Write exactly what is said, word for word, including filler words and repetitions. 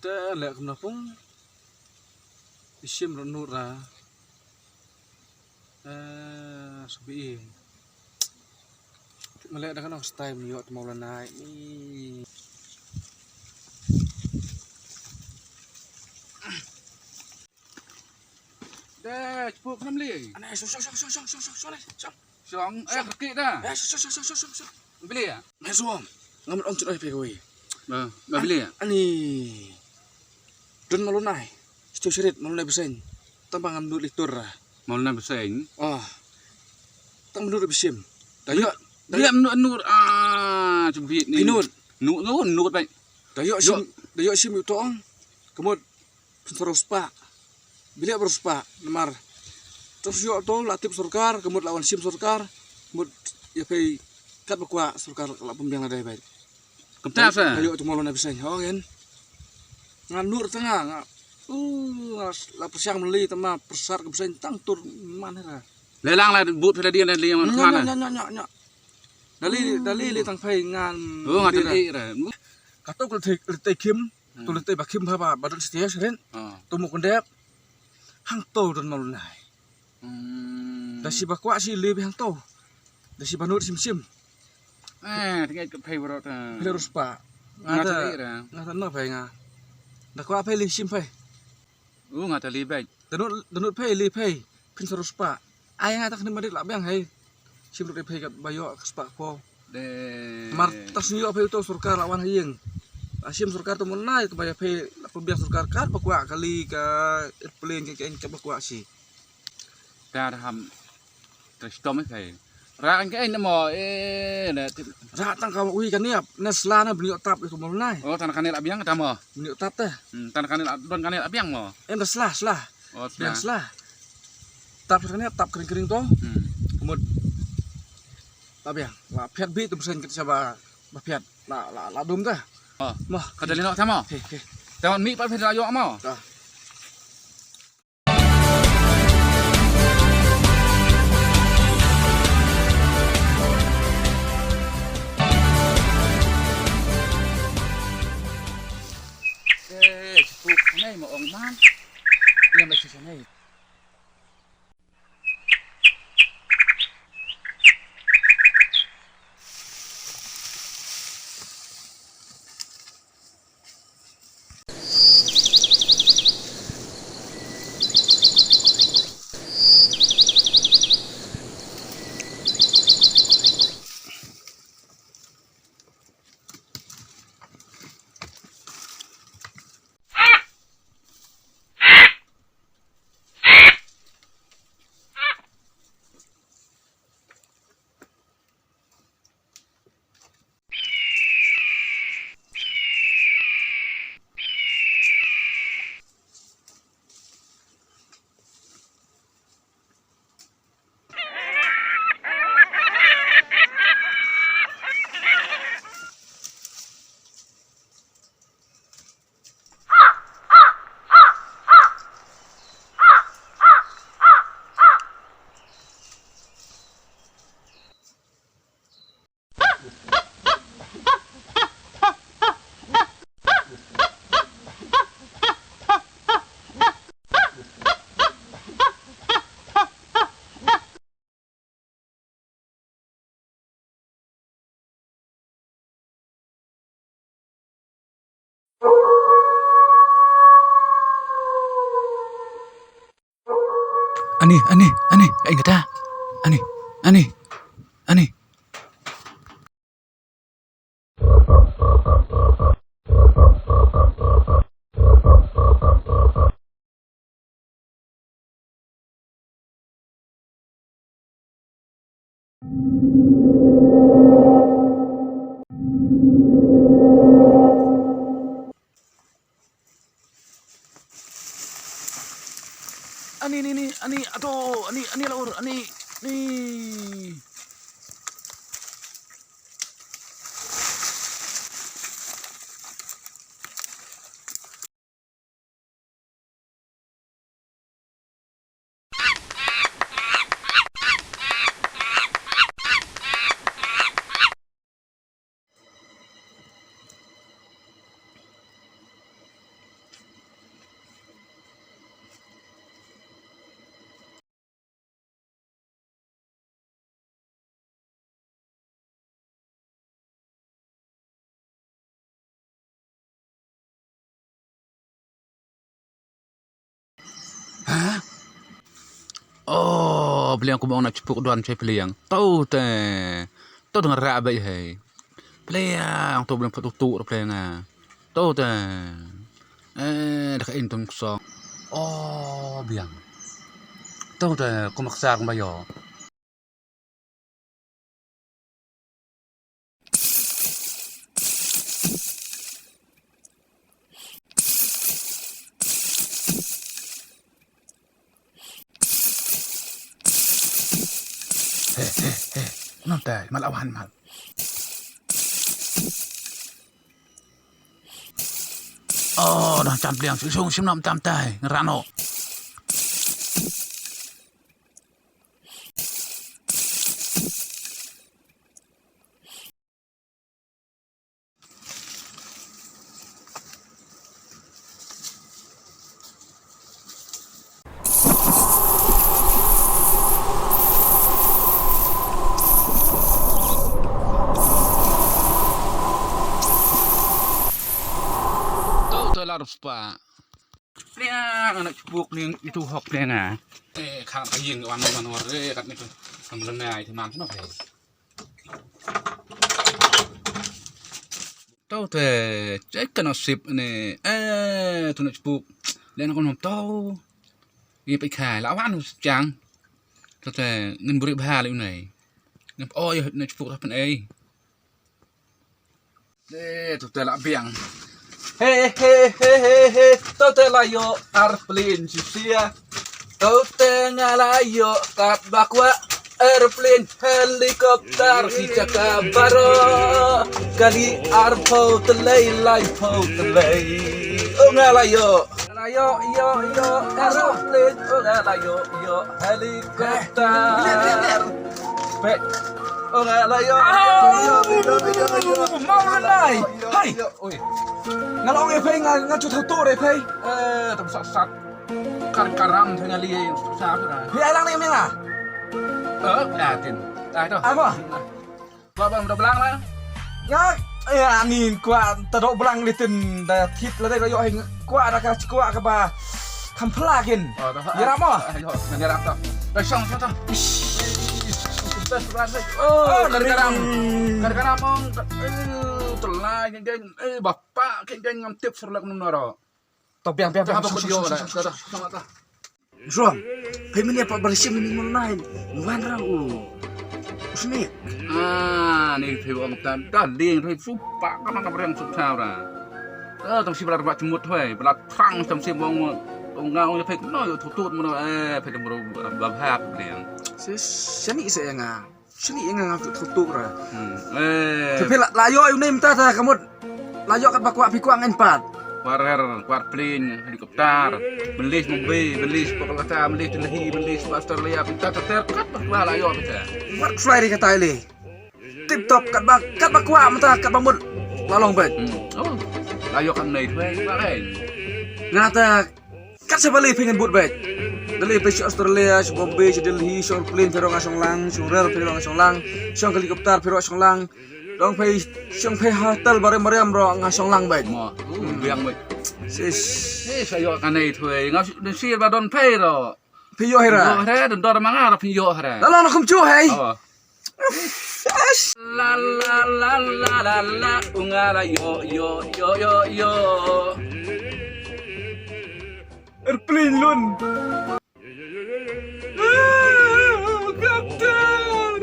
Te leh kumno pung. Isim ro nur ra. Eh, subi. Mele da kano style mi yo tmo la nai. Deh, cukup kena beli. Aneh, shong, shong, shong. Shong, eh, kaki dah. Eh, shong, shong, shong. Beli ya? Ngai suam. Ngamut ong chut oi pe koi. Ba, ba beli ya? Ani. Don malunai. Sto shirit malunai beseng. Tambang ngamut litur. Malunai beseng. Ah. Tang menurut bisim. Dayo. Dia menurut nur ah cebit ni. Pinut. Nur nur nur baik. Dayo sim, dayo sim yu tong. Kemut. Pynsaru spa. Bilik baru spa namar. Terus yo to la tip sorkar, kemut lawan sim sorkar, kemut ya pei kat bakwa sorkar la pembiang la dai bai. Kemta sa. Ayo tu malu na bisai. Ho gen. Ngan nur tanga nga. Uh, la persiang meli tema persar ke bisai tang tur man hera. Lelang la but pela dia le yang mana. Nya nya nya nya. Dali dali le tang pai ngan. Oh ngan tang ira. Kato kul te kim. Hmm. Tu lynti ba khim ba ba don stia sren. Ah. Tu mo kondep. Hang to don malunai. Hmm. Da si ba kwah si le hang to. Da si ba nur sim sim. Eh, tingai ka phai bro ta. Phai ruspa. Ngata ngata no phai nga. Da kwah phai le sim phai. U ngata le bai. Danut danut phai le phai. Pynsaru spa. Ai nga tak ni marit la biang hai. Sim ruk phai ka bayo ka spa ko. De. Mar tas ni yo phai to sorkar lawan hayeng. Asim sorkar to monai ka bayo phai la pembiang sorkar kat bakwa kali ka airplane ke ke ka bakwa si. Tar ham. Tristom phai. Ra ang ke mo eh ne. Ra tang ka wi ka niap. Ne sla na bni otap itu monai. Oh tan ka ne la biang ta mo. Bni otap te. Hmm, tan ka ne la don ka ne la biang mo. Em da sla sla. Oh, biang sla. Tap kring tap kring kring to. Hmm. Kemut. Tap biang. La phiat bi tu pesen kita saba ba phiat. La la la dum ta. Oh. Mah. Kada lino sama. He he. Taman mi pa phiat la yo ma. Ah. Eh, cukup. Ngai ma ong man. Ia ma sisa ngai. Ani, ani, ani, ai kata. Ani, ani, ani. Ani, ni, ni, ani, ato, ani, ani, laur, ani, ni. Oh, Bliang, kumba ong na chipuk don chai Bliang. To te. To te nga rah beit hei. Bliang, to Bliang, patu tu Bliang ah. To te. Eh, dak in tung song. Oh, Bliang. To te, kumba ksar kumba ïoh. He, he, he. Nonte, mal awan mal. Oh, dah jam Bliang, sung sim nam tam tai, ngerano. Tau te lar spa. Nia, anak cipuk ni itu hok nia nga. Eh, khang ka ïing wan wan wan re kat ni tu. Kam lenai ti mam sno pe. Tau te, check ka nasib ni. Eh, tu nak cipuk. Len aku nom tau. Ni pai khai la wan chang. Tau te, ngin buri bha le unai. Ngin oh ya nak cipuk rapan ei. Eh, tu te la biang. He he he he he. Tu te la ïoh airplane sisia. Tu te nga la ïoh kat bakwa airplane helicopter si chaka baro. Kali arpau telai lai pau telai. Oh nga la ïoh. Nga la ïoh ïoh ïoh airplane. Oh nga la ïoh ïoh helicopter. Pe. Oh nga la ïoh. Mau lai. Hai. Oi. Nga la ong ïa phi nga nga chu tau tu re phi. Eh, tam sat sat. Kar karam phi nga li sa phi. Phi ai lang ni mi nga. Eh, atin. Ai to. Apa? Ba ba da blang la. Nga ya ni kwa ta do blang li tin da thit la da ïoh hing kwa da ka kwa ka ba kham phla kin. Oh, to. Ya ramo. Ayo, nga rap to. Da song to. Oh, kar karam. Kar karam ong. Eh, telai ngeng. Eh, bapa keng ngam tip serlak num naro. To biang biang biang. Ruang. Pei mini apa bersim ni mun lain. Wan rang u. Usni. Ah, ni pei wang tan dan ding pei supa kan nak berang sup saura. Ah, tam si belar ba chemut hoi, belar trang tam si wang. Tong ngau pei no yo tutut mun eh pei dem ro ba ha pei. Sis, sani se nga. Sini ïa nga nga tu tu ra. Hmm. Eh. Te phi la la ïoh ïa une mynta ta ka mut. La ïoh kat ba kwah phi kwah ngin pat. Kwah rel, kwah plane, helicopter, beli Mumbai, beli Kolkata, beli Delhi, beli Australia, phi ta ter kat ba kwah la ïoh phi ta. Wat fly ri kata ile. Tip top kat ba kat ba kwah mynta kat ba mut. La long bek. Hmm. Oh. La ïoh kat nei tu eh. Nga ta Kat sa bali phi ngan bud bek. Delhi phi sha Australia, sha Bombay, sha Delhi, sha plane phi ro nga shong lang, sha rel phi ro nga shong lang, sha helicopter phi ro shong lang. Dong phi shong phi hotel barem barem ro nga shong lang bek. Mo, uh, biang bek. Sis. Eh, sa yo kanai thwe. Nga si ba don phi ro. Phi yo hera. Yo hera, don dor manga ro phi yo hera. Lalo na kum chu hei. Oh. La la la la la la, unga la yo yo yo yo yo. Airplane lun. Ah, kapten.